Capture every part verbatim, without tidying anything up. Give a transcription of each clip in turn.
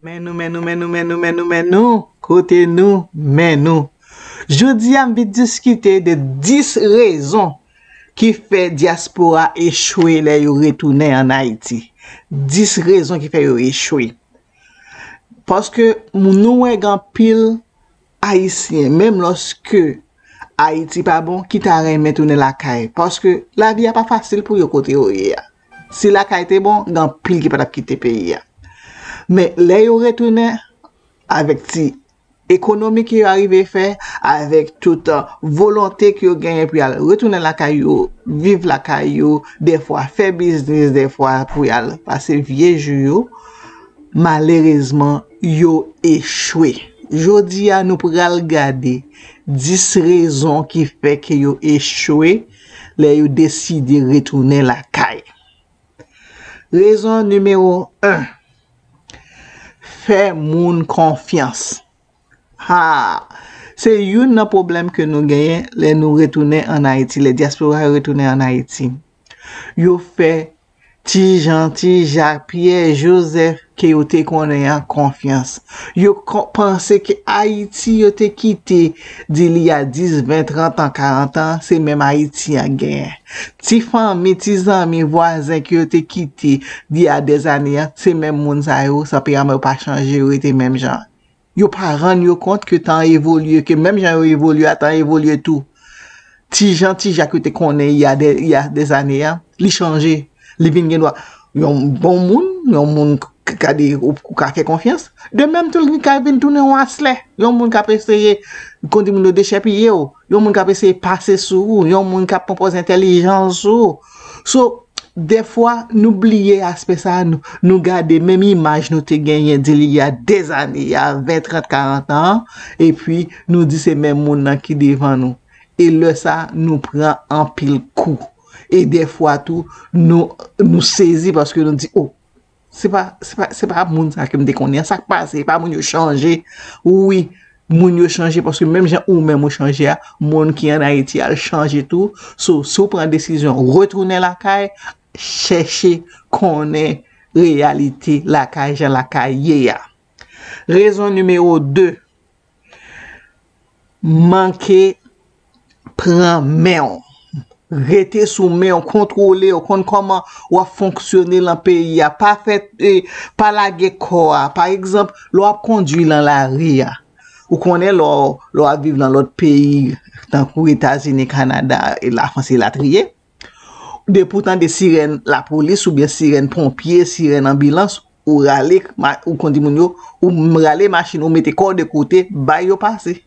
Men nou, men nou, men nou, men nou, men nou, men nou, kote nou, men nou. Jodi a, m vin diskite de dis rezon ki fè dyaspora echwe lè yo retounen ann Ayiti. Dis rezon ki fè yo echwe. Paske nou wè gen anpil Ayisyen, menm lòske Ayiti pa bon, ki ta renmen tounen lakay. Paske lavi a pa fasil pou yo kote yo ye a. Si lakay te bon, gen anpil ki pa t ap kite peyi a. Men lè yo retounen, avèk ti ekonomi ke yo arive fè, avèk tout, uh, volonte ke yo genyen pou y al retounen lakay yo, viv lakay yo, dèfwa fè biznis, dèfwa pou y al pase vye jou yo, malerezman, yo echwe. Jodi a, nou pral gade dis rezon ki fè ke yo echwe lè yo deside retounen lakay. Rezon nimewo en, fè moun konfyans. Ha! Se youn nan pwoblèm ke nou genyen lè nou retounen ann Ayiti, lè dyaspora yo retounen ann Ayiti. Yo fè Ti Jan, Ti Jak, Pyè, Jozèf ke yo te konnen an konfyans. Yo panse ke Ayiti yo te kite di li a dis, ven, trant an, karant an, se menm Ayiti an genyen. Ti fanmi, ti zanmi, vwazen ke yo te kite di a dèzane an, se menm moun sa yo, tanperaman yo pa chanje, yo rete menm jan. Yo pa rann yo kont ke tan evolye, ke menm jan yo evolye a, tan evolye tou. Ti Jan, Ti Jak yo te konnen y a dèzane a, li chanje. Li vin gen dwa yon bon moun, yon moun k- gade ou, ou ka fè konfyans. De menm tou, li ka vin tounen yon aslè. Yon moun k ap eseye, kondi moun yo dechèpiye w. Yon moun k ap eseye pase sou ou. Yon moun k ap pran pòz entèlijan sou ou. So, dèfwa, nou bliye aspè sa a, nou, nou gade menm imaj nou te genyen di li a dèzane, a ven, trant, karant an, epi nou di se menm moun nan ki devan nou. E lè sa a, nou pran anpil kou. E dèfwa tou, nou, nou sezi paske nou di, o, se pa, se pa, se pa moun sa ke m te konnen an, sa k pase, e pa moun yo chanje. Wi, moun yo chanje paske menm jan ou menm ou chanje a, moun ki ann Ayiti a chanje tou. So, si w pran desizyon retounen lakay, chèche konnen reyalite lakay, jan lakay ye a. Rezon nimewo de, manke pran men w. Rete sou men w, kontwole w, konn kòman w ap fonksyone lan peyi a. Pa fè, e, pa lage kò a. Pa egzanp, lè w ap kondwi lan lari a, ou konnen lè w, lè w ap viv lan lòt peyi, tankou Etazini, Kanada, e Lafrans, elatriye, depi w tande sirèn lapolis oubyen sirèn ponpye, sirèn anbilans, ou rale, ma- ou kondi moun yo, ou m- rale machin, ou mete kò w de kote, bay yo pase.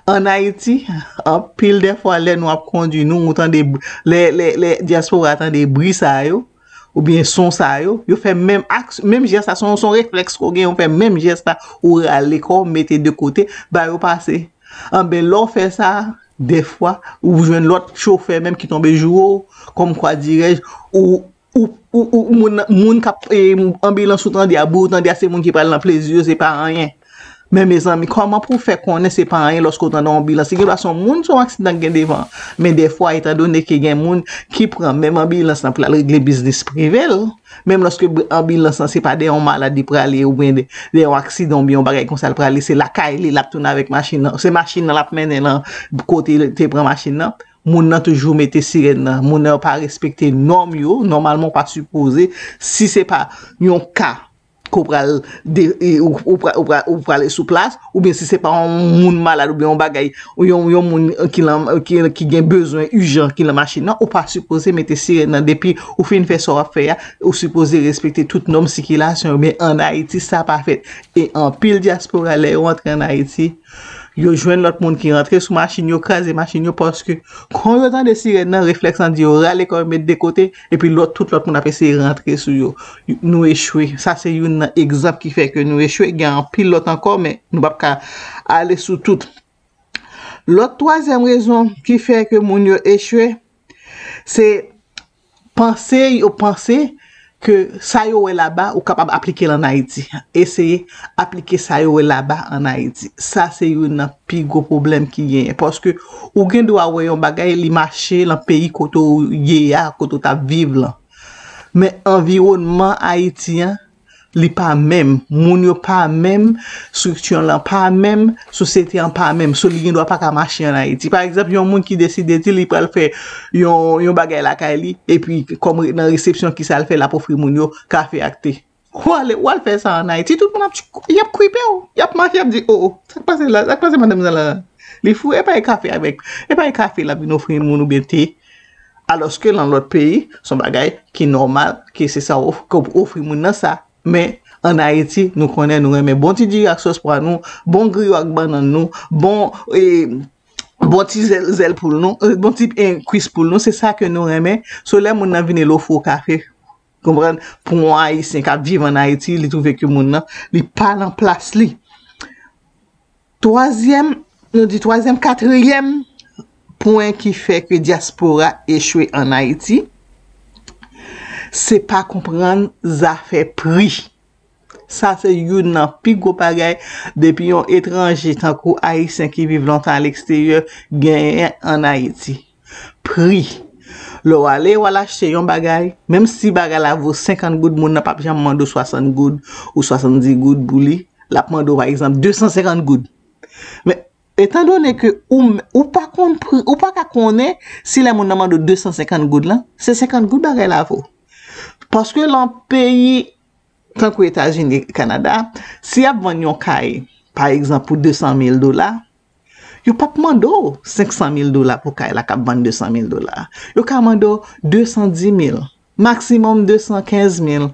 Ann Ayiti, anpil dèfwa, lè nou ap kondwi, nou, ou tande, lè, lè, lè dyaspora tande bri sa yo, oubyen son sa yo, yo fè menm aks- menm jès la, se yon, se yon reflèks ke w gen, ou fè menm jès la, ou rale kò w, mete de kote, ba yo pase. Anben, lè w fè sa, dèfwa, ou jwenn lòt chofè menm ki tonbe joure w, kòmkwa dirèj, ou, ou, ou, ou, moun, moun k ap, e, anbilans ou tande a, bri ou tande a, se moun ki pral nan plezi yo, se pa anyen. Men mezanmi, kòman pou w fè konnen se pa anyen lòske w tande yon anbilans? Li gen dwa se yon moun, se yon aksidan ki gen devan. Men dèfwa, etandone ke gen moun ki pran menm anbilans lan pou l al regle biznis prive l, menm lòske b- anbilans lan se pa dèyè yon malad li prale oubyen dè- dèyè yon aksidan oubyen yon bagay konsa l prale, se lakay li l ap tounen avèk machin nan, se machin nan l ap mennen lan kote l te pran machin nan. Moun nan toujou mete sirèn nan. Moun nan yo pa respekte nòm yo. Nòmalman, w pa sipoze, si se pa yon ka ke w pral de- e, ou, ou pra- ou pra- ou prale sou plas, oubyen si se pa yon moun malad oubyen yon bagay, ou yon, yon moun ki lan- ki, ki gen bezwen ijan ki lan machin nan, ou pa sipoze mete sirèn nan. Depi ou fin fè sa w ap fè a, ou sipoze respekte tout nòm sikilasyon yo. Men ann Ayiti, sa pa fèt. E anpil dyaspora, lè yo antre ann Ayiti, yo jwenn lòt moun ki rantre sou machin, yo kraze machin yo, paske kon yo tande sirèn nan, reflèks lan di yo rale kò yo, met de kote, epi lòt, tout lòt moun ap eseye rantre sou yo. Nou echwe. Sa se youn nan egzanp ki fè ke nou echwe. Gen anpil lòt ankò, men nou p ap ka ale sou tout. Lòt twazyèm rezon ki fè ke moun yo echwe, se panse, yo panse ke sa yo wè laba, ou kapab aplike l ann Ayiti. Eseye aplike sa yo wè laba ann Ayiti. Sa se youn nan pi gwo pwoblèm ki genyen. Paske ou gen dwa wè yon bagay, li mache lan peyi kote w ye a, kote w t ap viv lan. Men anviwònman Ayiti an, Li pa menm. Moun yo pa menm. Estrikti lan pa menm. Sosyete an pa menm. So, li gen dwa pa ka mache ann Ayiti. Pa egzanp, yon moun ki deside di li pral fè yon, yon bagay lakay li, epi kòm re- nan resepsyon, kisa l fè, l ap ofri moun yo kafe ak te. Ou ale, ou al fè sa ann Ayiti, tout moun ap, y ap kripe w. Y ap mache, y ap di, "O, o, sa k pase la? Sa k pase madanm sa la? Li fou, e pa e kafe avèk, e pa e kafe l ap vin ofri moun oubyen te." Alòske nan lòt peyi, se yon bagay ki nòmal, ke se sa w ke w ofri moun nan sa. Men, ann Ayiti, nou konnen nou renmen bon ti diri ak sòs pwa nou, bon griyo ak bannann nou, bon, e, bon ti zèl, zèl poul nou, e, bon ti, e, kwis poul nou, se sa ke nou renmen. So, lè moun nan vini l ofri w kafe, konprann, pou yon Ayisyen k ap viv ann Ayiti, li twouve ke moun nan, li pa nan plas li. Twazyèm, nou di twazyèm, katriyèm pwen ki fè ke dyaspora echwe ann Ayiti, se pa konprann zafè pri. Sa se youn nan pi gwo bagay depi yon etranje tankou Ayisyen ki viv lontan aleksteryè genyen ann Ayiti. Pri. Lè w ale, w al achte yon bagay, menm si bagay la vo senkant goud, moun nan p ap janm mande w swasant goud ou swasanndis goud pou li. L ap mande w, pa egzanp, de san senkant goud. Men, etandone ke ou, ou pa konn pri, ou pa ka konnen si lè moun nan mande w de san senkant goud lan, se senkant goud bagay la vo. Paske lan peyi tankou Etazini, Kanada, si y ap vann yon kay, pa egzanp, pou de san mil dola, yo p ap mande w senk san mil dola pou kay la k ap vann de san mil dola. Yo ka mande w de san dis mil, maksimòm de san kenz mil.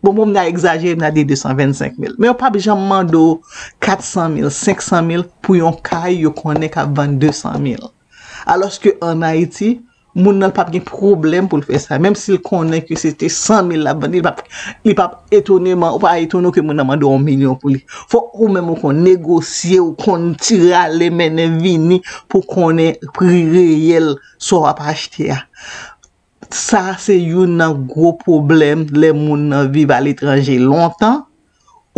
Bon, bon, m ta egzajere, m ta di de san vennsenk mil. Men yo p ap janm mande w kat san mil, senk san mil pou yon kay yo konnen k ap vann de san mil. Alòske ann Ayiti, moun nan p ap gen pwoblèm pou l fè sa. Menm si l konnen ke se te san mil l ap vann, li p ap, li p ap etoneman, ou pa etone w ke moun nan mande w yon milyon pou li. Fòk ou menm ou konn negosye, ou konn ti rale mennen vini pou konnen pri reyèl sa w ap achte a. Sa se youn nan gwo pwoblèm lè moun nan viv aletranje lontan,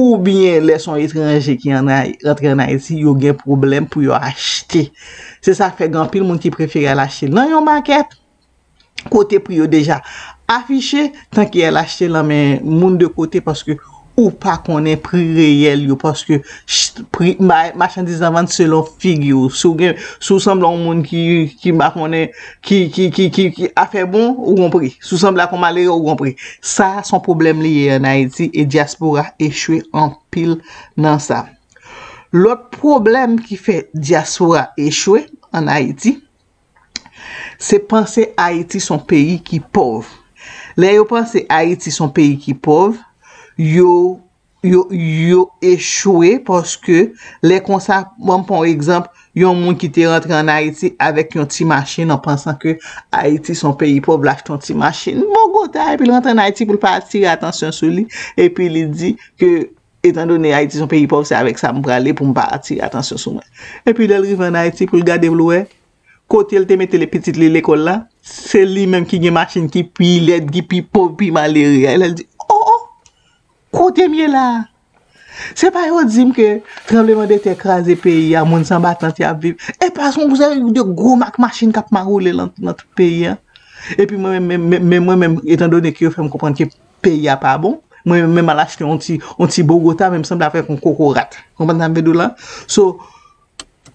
oubyen lè se yon etranje ki ann Ay- rantre ann Ayiti, yo gen pwoblèm pou yo achte. Se sa k fè gen anpil moun ki prefere al achte nan yon makèt, kote pri yo deja afiche, tan ke al achte lan men moun de kote, paske ou pa konnen pri reyèl yo, paske ch- pri ma- machandiz lan vann selon figi w. Si w gen, si w sanble yon moun ki, ki m pa konnen, ki, ki, ki, ki, ki afè bon, ou gon pri. Si w sanble ak yon malere, ou gon pri. Sa, se yon pwoblèm li ye ann Ayiti, e dyaspora echwe anpil nan sa. Lòt pwoblèm ki fè dyaspora echwe ann Ayiti, se panse Ayiti se yon peyi ki pòv. Lè yo panse Ayiti se yon peyi ki pòv, yo, yo, yo echwe, paske lè konsa, ban m pran yon egzanp, yon moun ki te rantre ann Ayiti avèk yon ti machin an pansan ke Ayiti se yon peyi pòv, l achte yon ti machin Bogota, epi l rantre ann Ayiti pou l pa atire atansyon sou li, epi li di ke, etandone Ayiti se yon peyi pòv, se avèk sa m prale pou m pa atire atansyon sou mwen. Epi lè l rive ann Ayiti, pou l gade pou l wè, kote l te mete le pitit li lekòl la, se li menm ki gen machin ki pi lèd, ki pi pòv, pi malere a. E lè l di, "O, o, kote m ye la a? Se pa yo di m ke tranblemanntè kraze peyi a, moun sanba tant y ap viv? E pa se yon seri de gwo mak machin k ap mawoule lan, lan tout peyi a?" Epi mwen menm, men, men, men mwen menm, etandone ke yo fè m konprann ke peyi a pa bon, mwen menm, menm al achte yon ti, yon ti Bogota, menm sanble avèk yon kokorat. Konprann sa m vle di w la? So,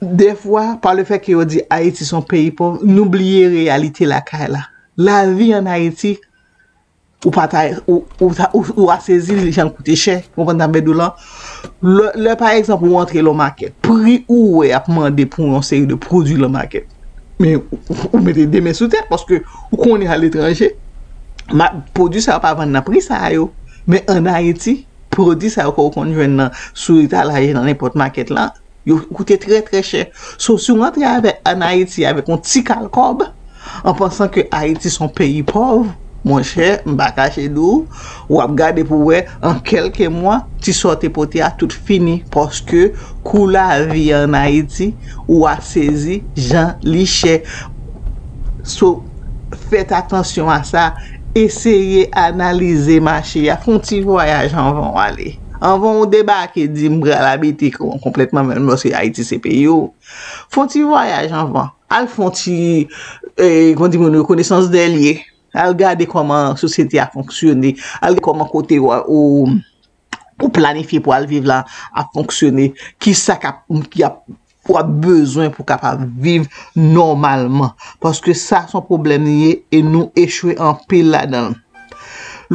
dèfwa, pa le fè ke yo di Ayiti se yon peyi pòv, nou bliye reyalite lakay la. Lavi ann Ayiti, ou pa ta, ou, ou, ta- ou, ou a sezi li jan l koute chè. Konprann sa m vle di w la? Lè, lè, pa egzanp, ou antre lan makèt, pri ou wè ap mande pou yon seri de pwodui lan makèt, men ou, ou mete de men sou tèt, paske ou konnen aletranje, ma- pwodui sa yo pa vann nan pri sa yo. Men ann Ayiti, pwodui sa yo ke w konn jwenn nan, sou etalaj nan nenpòt makèt la, yo koute trè, trè chè. So, si w rantre avèk, ann Ayiti avèk yon ti kal kòb, an pansan ke Ayiti se yon peyi pòv, monchè, m pa kache di w, w ap gade pou w wè an kèlke mwa, ti sa w te pote a tout fini, paske kou lavi ann Ayiti, ou a sezi jan li chè. So, fèt atansyon a sa, eseye analize mache a, fè yon ti vwayaj anvan w ale. Anvan w debake, di, "M pral abite kon- konplètman, men lòske Ayiti se peyi w." Fè yon ti vwayaj anvan. Al fè yon ti, eh, kòman di moun yo, konesans dèlye. Al gade kòman sosyete a fonksyone. Al gade kòman kote w, ou, ou planifye pou al viv la ap fonksyone, kisa k ap, ki ap, w ap bezwen pou kapab viv nòmalman. Paske sa se yon pwoblèm li ye e nou echwe anpil ladan l.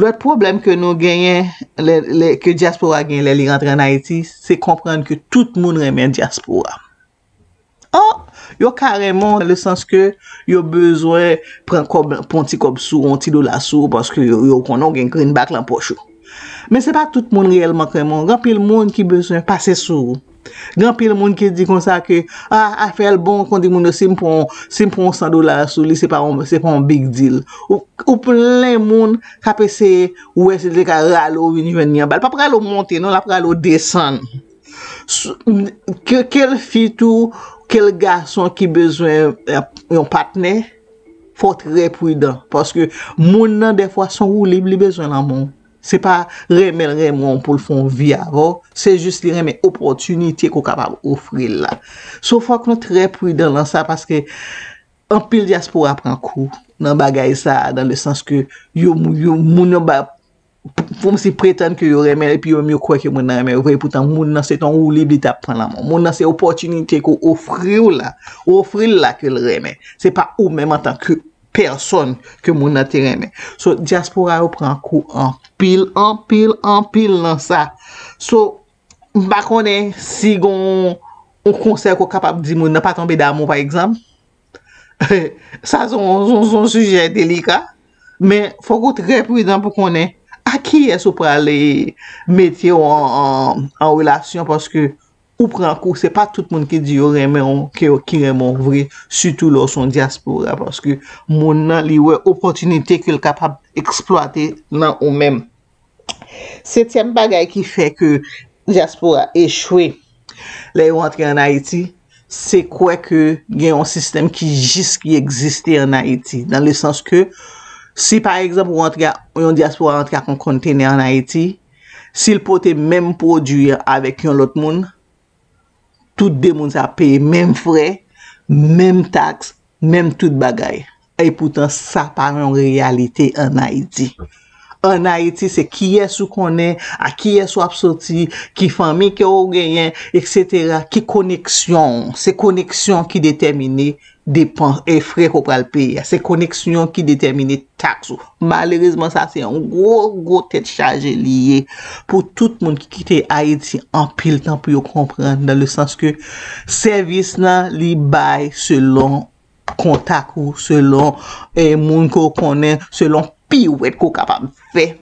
Lòt pwoblèm ke nou genyen, lè, lè, ke dyaspora genyen lè li rantre ann Ayiti, se konprann ke tout moun renmen dyaspora. An, yo ka renmen w nan le sans ke yo bezwen pran kòb, pran ti kòb sou ou, yon ti dola sou ou, paske yo, yo konnen w gen greenback lan pòch ou. Men se pa tout moun reyèlman k renmen w. Gen anpil moun ki bezwen pase sou ou. Gen anpil moun ki di konsa ke, a, afè l bon, kondi moun yo, si m pran, si m pran san dola sou li, se pa yon, se pa yon big deal. Ou, ou plen moun k ap eseye wè si l te ka rale w vin jwenn li anba. L p ap rale w monte, non, l ap rale w desann. Ke, ke l fi tou, ke l gason ki bezwen yon patnè, fò w trè pridan. Paske moun nan, dèfwa, se yon woulib li bezwen lanmou. Se pa renmen l renmen w pou l fè yon vi avè w. Se jis li renmen opòtinite ke w kapab ofri l la. So, fòk nou trè pridan lan sa, paske anpil dyaspora pran kou nan bagay sa a, dan le sans ke yo, yo, moun yo ba, kòmsi pretann ke yo renmen l, epi yo menm yo kwè ke moun nan renmen yo vre, epoutan moun nan se t on woulib li t ap pran lanmou. Moun nan se opòtinite ke w ofri w la, ou ofri l la ke l renmen. Se pa ou menm antanke pèsòn ke moun nan te renmen. So, dyaspora yo pran kou anpil, anpil, anpil nan sa. So, m pa konnen si gon yon konsèy ke w kapab di moun nan pa tonbe damou, pa egzanp. Sa se yon, yon, yon sijè delika. Men, fòk ou trè pridan pou konnen a kiyès ou prale mete w an, an, an relasyon, paske ou pran kou, se pa tout moun ki di yo renmen w, ke, ki renmen w vre, sitou lè w se yon dyaspora, paske moun nan, li wè opòtinite ke l kapab eksplwate nan ou menm. Setyèm bagay ki fè ke dyaspora echwe lè yo antre ann Ayiti, se kwè ke gen yon sistèm ki jis ki egziste ann Ayiti. Dan le sans ke, si pa egzanp, ou antre a, yon dyaspora antre ak yon kontenè ann Ayiti, si l pote menm pwodui an avèk yon lòt moun, tout de moun sa ap peye menm frè, menm taks, menm tout bagay. Epoutan, sa pa yon reyalite ann Ayiti. Ann Ayiti, se kiyès ou konnen, a kiyès w ap soti, ki fanmi ke w genyen, etsetera, ki koneksyon w. Se koneksyon ki detèmine depan, e frè ke w pral peye a. Se koneksyon ki detèmine taks ou. Malerezman, sa se yon gwo, gwo tèt chaje li ye pou tout moun ki kite Ayiti anpil tan pou yo konprann, dan le sans ke sèvis nan li bay selon kontak ou, selon, eh, moun ke w konnen, selon piwèt ke w kapab fè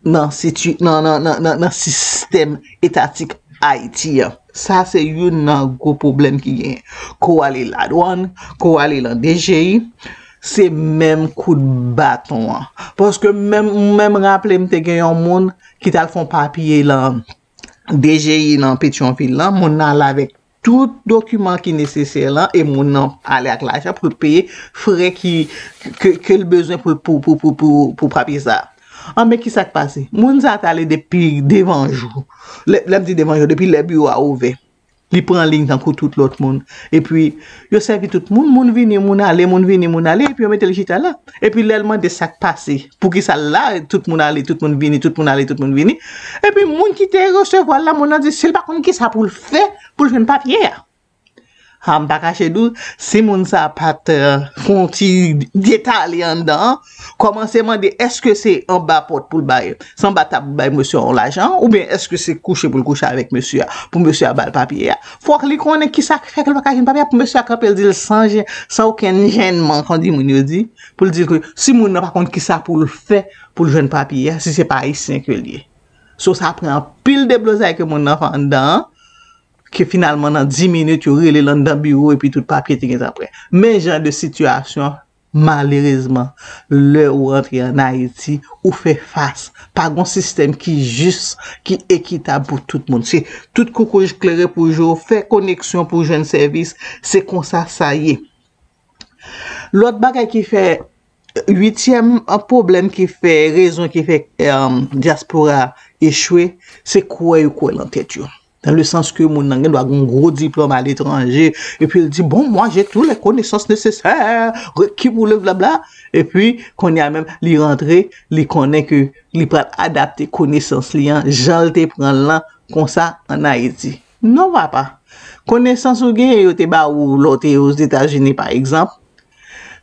nan siti-, nan, nan, nan, nan, nan sistèm etatik Ayiti an. Sa se youn nan gwo pwoblèm ki genyen. Ke w ale ladwann, ke w ale nan D G I, se menm kout baton an. Paske menm, mwen menm raple m te gen yon moun ki t al fè yon papye lan D G I nan Petyonvil lan, moun nan ale avèk tout dokiman ki nesesè lan, e moun nan ale ak lajan pou l peye frè ki, ke, ke l bezwen pou, pou, pou, pou, pou, pou papye sa. An, men kisa k pase? Moun sa a t ale depi devan jou. Lè, lè m di devan jou, depi lè biwo a ouvè. Li pran liy tankou tout lòt moun. Epi, yo sèvi tout moun, moun vini, moun ale, moun vini, moun ale, epi yo mete l chita la. Epi lè l mande sa k pase, poukisa l la, tout moun ale, tout moun vini, tout moun ale, tout moun vini. Epi moun ki te resevwa l la, moun nan di si l pa konn kisa pou l fè pou l jwenn papye a. Ha, m pa kache di w, si moun sa a pa t, eh, fè yon ti detale anndan an, kòmanse mande èske se anba pòt pou l bay, se anba tab pou l bay mesye yon lajan, oubyen èske se kouche pou l kouche avèk mesye a, pou mesye a ba l papye a. Fòk li konnen kisa k fè ke l pa ka jwenn papye a, pou mesye a kanpe l di l san jen, san okenn jennman, kon di moun yo di, pou l di ke si moun nan pa konn kisa pou l fè pou l jwenn papye a, si se pa ayisyen ke l ye. So, sa pran anpil deblozay ke moun nan fè anndan an, ke finalman nan dis minit, yo rele l anndan biwo epi tout papye te gentan prè. Men jan de sitiyasyon, malerezman, lè ou rantre ann Ayiti, ou fè fas. Pa gon sistèm ki jis, ki ekitab pou tout moun. Se tout koukouj klere pou je w, fè koneksyon pou jwenn sèvis. Se konsa sa ye. Lòt bagay ki fè, uityèm pwoblèm ki fè, rezon ki fè, eh, dyaspora echwe, se kwè yo kwè lan tèt yo. Dans le sens que moun nan gen dwa gen yon gwo diplòm aletranje, epi l di, bon, moi, j'ai toutes les connaissances nécessaires, requis pour le blabla. Epi, kounye a menm, li rantre, li konnen ke li pral adapte konesans li an, jan l te pran l lan, konsa, ann Ayiti. Non, papa. Konesans ou genyen, yo te ba ou lè w te Ozetazini, pa egzanp,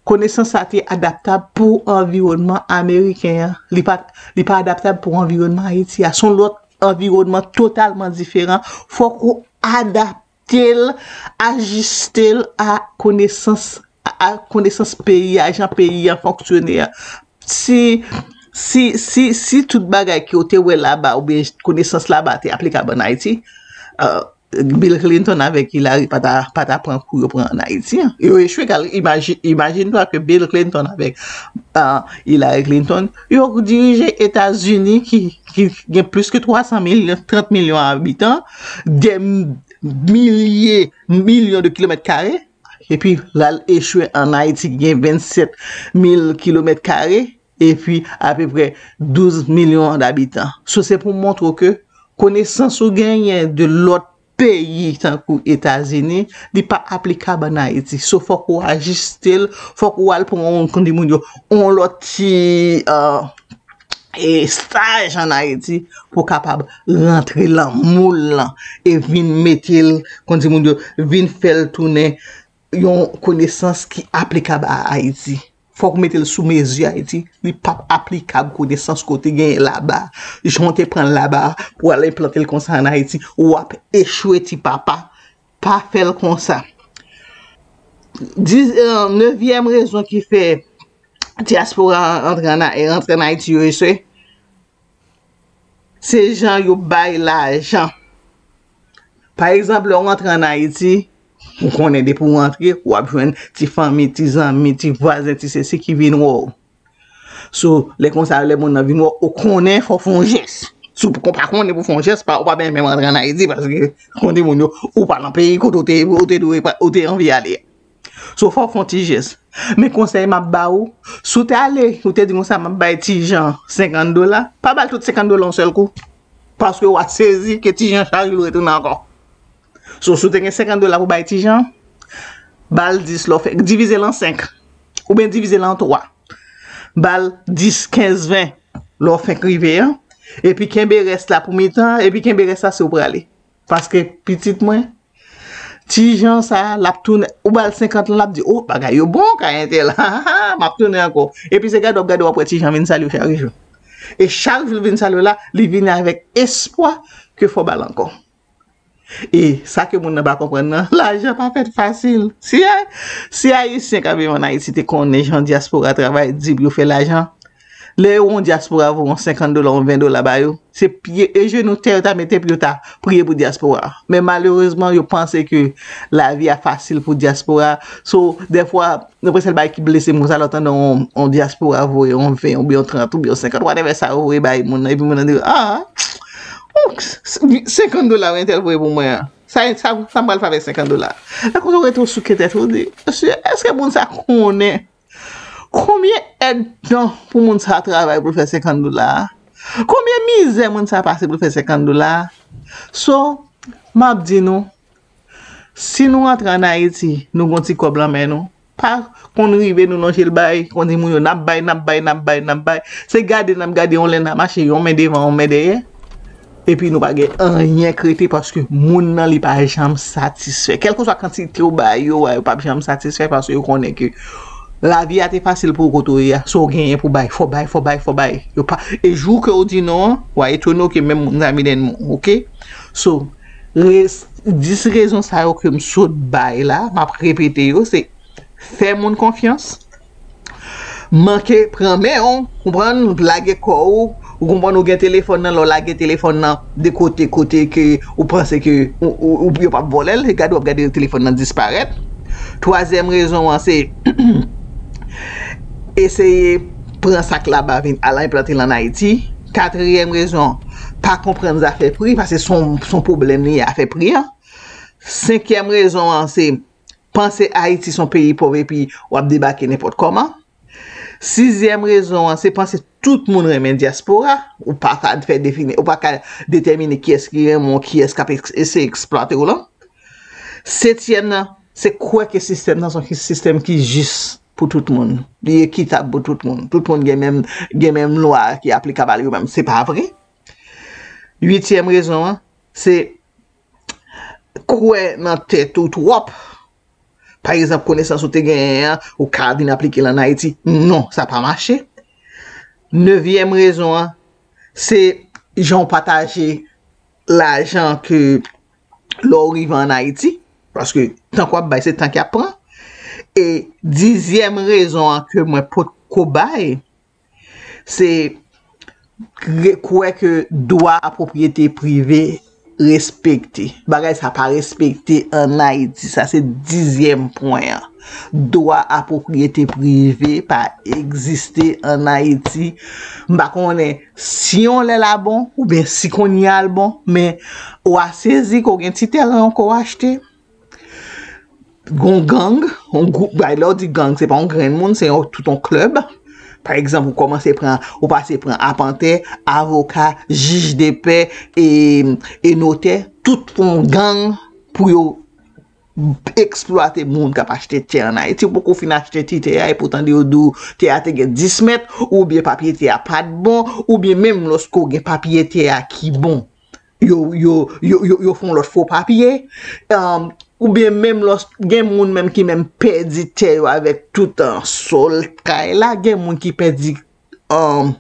konesans sa te adaptab pou anviwònman ameriken an. Li pa, li pa adaptab pou anviwònman Ayiti a. Se yon lòt anviwònman totalman diferan. Fòk ou adapte l, ajiste l a konesans, a, a konesans peyi a, jan peyi a fonksyone a. Si, si, si, si tout bagay ke w te wè laba oubyen konesans laba te aplikab ann Ayiti, euh, Bill Clinton avèk Hillary pa ta, pa ta pran kou yo pran ann Ayiti an. Yo echwe, kal, imaji-, imajine twa ke Bill Clinton avèk, ah, Hillary Clinton, yo dirije Etazini ki, ki gen plis ke twa san milyon, trant milyon abitan, dè milye, milyon de kilomèt kare, epi l al echwe ann Ayiti ki gen vennsèt mil kilomèt kare, epi apeprè douz milyon dabitan. So, se pou montre w ke konesans ou genyen de lòt peyi tankou Etazini, li pa aplikab ann Ayiti. So, fòk ou ajiste l, fòk ou al pran yon, kòm di moun yo, yon lòt ti, euh, e staj ann Ayiti pou w kapab rantre lan moul lan e vin mete l, kòm di moun yo, vin fè l tounen yon konesans ki aplikab a Ayiti. Fòk ou mete l sou mezi Ayiti. Li p ap aplikab konesans ke w te genyen laba. Jan w te pran l laba pou w al enplante l konsa ann Ayiti, w ap echwe ti papa. Pa fè l konsa. Diz, euh, nevyèm rezon ki fè dyaspora an antre ann A-, antre ann Ayiti yo echwe, se jan yo bay lajan. Pa egzanp, lè w rantre ann Ayiti, ou konnen depi w rantre, w ap jwenn ti fanmi, ti zanmi, ti vwazen, ti sesi ki vin wè w. So, lè konsa, lè moun nan vin wè w, ou konnen fò w fè yon jès. Si w pa konnen pou w fè yon jès, pa, ou pa menm rantre ann Ayiti, paske, konnen moun yo, ou pa nan peyi kote w te, ou te dwe, ou te anvi ale a. So, fò w fè yon ti jès. Men konsèy m ap ba ou, si w te ale, ou te di konsa, m ap bay Ti Jan senkant dola, pa ba l tout senkant dola yon sèl kou. Paske w a sezi ke Ti Jan chak jou retounen ankò. So, si w te gen senkant dola pou bay Ti Jan, ba l dis lè w fè, divize l an senk. Oubyen divize l an twa. Ba l dis, kenz, ven lè w fenk rive an. Epi kenbe rès la pou mitan, epi kenbe rès la si w prale. Paske pitit mwen, Ti Jan sa, l ap tounen, ou ba l senkant lan, l ap di, o, bagay yo bon kay entèl, ha, ha, ha, m ap tounen ankò. Epi se gade w ap gade, w ap wè Ti Jan vin salye w chak jou. E chak jou l vin salye w la, li vini avèk espwa ke fò w ba l ankò. E sa ke moun nan pa konprann nan, lajan pa fèt fasil. Si, si Ayisyen k ap viv ann Ayiti te konnen jan dyaspora travay di pou yo fè lajan, lè yo wè yon dyaspora voye yon senkant dola, yon ven dola ba yo, se pye e jenou tè yo ta mete pou yo ta priye pou dyaspora. Men malerezman, yo panse ke lavi a fasil pou dyaspora. So, dèfwa, nenpòt sèl bagay ki blese m konsa, lè w tande yon, yon dyaspora voye yon ven, oubyen yon trant, oubyen yon senkant, whatever sa yo voye bay moun nan, epi moun nan di, a, oh, senkant dola entèl voye pou mwen an. Sa, sa, sa m pral fè avèk senkant dola? Lè konsa w rete w souke tèt ou, w di, mesye, èske moun sa konnen konbyen èdtan pou moun sa travay pou l fè senkant dola a? Konbyen mizè moun sa pase pou l fè senkant dola a? So, m ap di nou, si nou rantre ann Ayiti, nou gon ti kòb lan men nou, pa konn rive nou lonje l bay, konn di moun yo, n ap bay, n ap bay, n ap bay, n ap bay. Se gade n ap gade, yon lè n ap mache, yon men devan, yon men dèyè. Epi nou pa gen anyen k rete paske moun nan li pa janm satisfè. Kèlkeswa kantite w ba yo a, yo p ap janm satisfè paske yo konnen ke lavi a te fasil pou w kote w ye a. Sa w genyen pou bay, fò w bay, fò w bay, fò w bay. Yo pa, e jou ke w di non an, w a etone w ke menm moun nan vin ènmi w, oke? So, res-, dis rezon sa yo ke m sot bay la, m ap repete yo, se fè moun konfyans, manke pran men w, konprann, lage kò w, ou konprann, ou gen telefòn nan, lè w lage telefòn nan de kote, kote ke ou panse ke ou, ou, ou, yo p ap vòlè l, gade w ap gade telefòn nan disparèt. Twazyèm rezon an se eseye pran sa k laba vin al enplante l ann Ayiti. Katriyèm rezon, pa konprann zafè pri, paske se yon, se yon pwoblèm li ye, afè pri an. Senkyèm rezon an se panse Ayiti se yon peyi pòv epi w ap debake nenpòt kòman. Sizyèm rezon an, se panse tout moun renmen dyaspora, ou pa ka fè defini, ou pa ka detèmine kiyès ki renmen w, kiyès k ap eks- eseye eksplwate w lan. Setyèm nan, se kwè ke sistèm nan se yon sistèm ki jis pou tout moun. Li ekitab pou tout moun. Tout moun gen menm, gen menm lwa ki aplikab a yo menm. Se pa vre. Uityèm rezon an, se kwè nan tèt ou twòp. Pa egzanp, konesans ou te genyen an, ou ka vin aplike l ann Ayiti. Non, sa pa mache. Nevyèm rezon an, se jan w pataje lajan ke lè w rive ann Ayiti. Paske tan k w ap bay, se tan k y ap pran. E dizyèm rezon an ke mwen potko bay, se re- kwè ke dwa a pwopriyete prive respekte. Bagay sa pa respekte ann Ayiti. Sa se dizyèm pwen an. Dwa a pwopriyete prive pa egziste ann Ayiti. M pa konnen si yon lè l a bon, oubyen si kounye a l bon, men w a sezi ke w gen ti tèren ankò w achte. Gon gang, yon gwoup, bay lè w di gang, se pa yon grenn moun, se yon, tout yon klèb. Pa egzanp, ou kòmanse pran, ou pase pran apantè, avoka, jij de pè, e, e notè, tout fè yon gang pou yo eksplwate moun k ap achte tè ann Ayiti. Ou poko fin achte ti tè a, epi w tande yo di w tè a te gen dis mèt, oubyen papye tè a pa t bon, oubyen menm lòske w gen papye tè a ki bon, yo, yo, yo, yo, yo fè yon lòt fo papye. Um, oubyen menm lòs gen moun menm ki menm pèdi tè yo avèk tout, uh, sòl kay la, gen moun ki pèdi, um,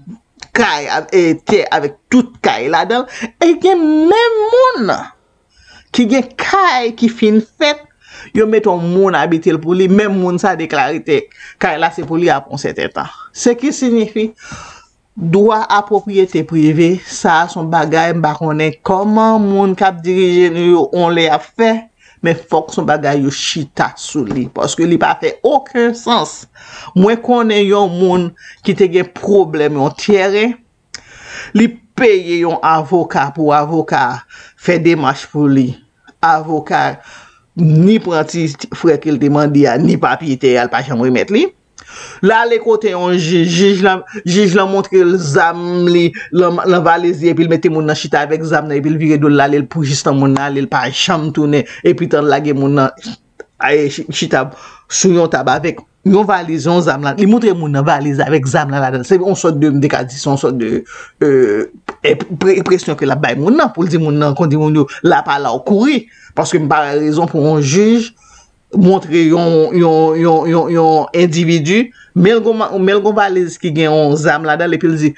kay, a- e, tè avèk tout kay ladan l, e gen menm moun ki gen kay ki fin fèt, yo mete yon moun abite l pou li, menm moun sa deklare tè kay la se pou li apre yon sèten tan. Se ki siyifi, dwa a pwopriyete prive, sa a se yon bagay m pa konnen kòman moun k ap dirije nou yo on lè ap fè, men fòk se yon bagay yo chita sou li, paske li pa fè okenn sans. Mwen konnen yon moun ki te gen pwoblèm yon tèren, li peye yon avoka pou avoka a fè demach pou li. Avoka a ni pran ti frè ke l te mande a, ni papye tè a, l pa janm remèt li. L ale kote yon jij, jij lan, jij lan montre l zam li lan, lan valiz li, epi l mete moun nan chita avèk zam nan, epi l vire do l, l ale, l pou jis tan moun nan ale, l pa janm tounen, epi tan l lage moun nan, ay, chi- chita sou yon tab avèk yon valiz, yon zam la. Li montre moun nan valiz avèk zam lan ladan l. Se yon sòt de, m te ka di, se yon sòt de, euh, enp- pre- enpresyon ke l ap bay moun nan, pou l di moun nan, kondi moun yo, la pa la w kouri. Paske m pa wè rezon pou yon jij montre yon, yon, yon, yon, yon endividi, men l gon ma- men l gon valiz ki gen yon zam ladan l, epi l di,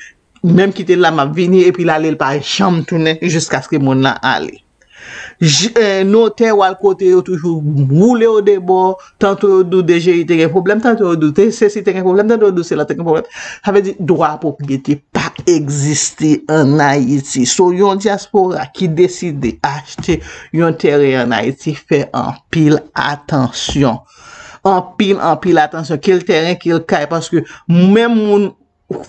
menm kite l la, m ap vini, epi l ale, l pa janm tounen jiskaske moun nan ale. J- eh, notè w al kote yo toujou woule w de bò, tanto yo di w D G I te gen pwoblèm, tanto yo di w te sesi te gen pwoblèm, tanto yo di w sela te gen pwoblèm. Sa vle di dwa pwopriyete pa egziste ann Ayiti. So, yon dyaspora ki deside achte yon tèren ann Ayiti, fè anpil atansyon. Anpil, anpil atansyon. Ke l tèren, ke l kay, paske menm moun,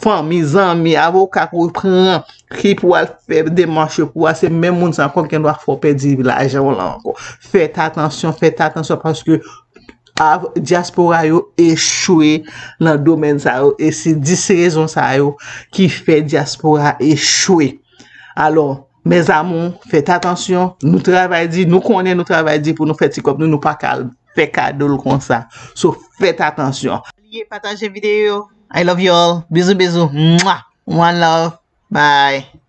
fanmi, zanmi, avoka ke w pran, ki pou al fè demach yo pou w a, se menm moun sa ankò ki gen dwa fè w pèdi lajan w lan ankò. Fèt atansyon, fèt atansyon, paske av- dyaspora yo echwe nan domèn sa yo, e se dis rezon sa yo ki fè dyaspora echwe. Alò, mes amours, fèt atansyon, nou travay di, nou konnen nou travay di pou nou fè ti kòb nou, nou pa ka al fè kado l konsa. So, fèt atansyon. Pa bliye pataje videyo. I love you all. Bizou, bizou. Mwah. One love. Bye.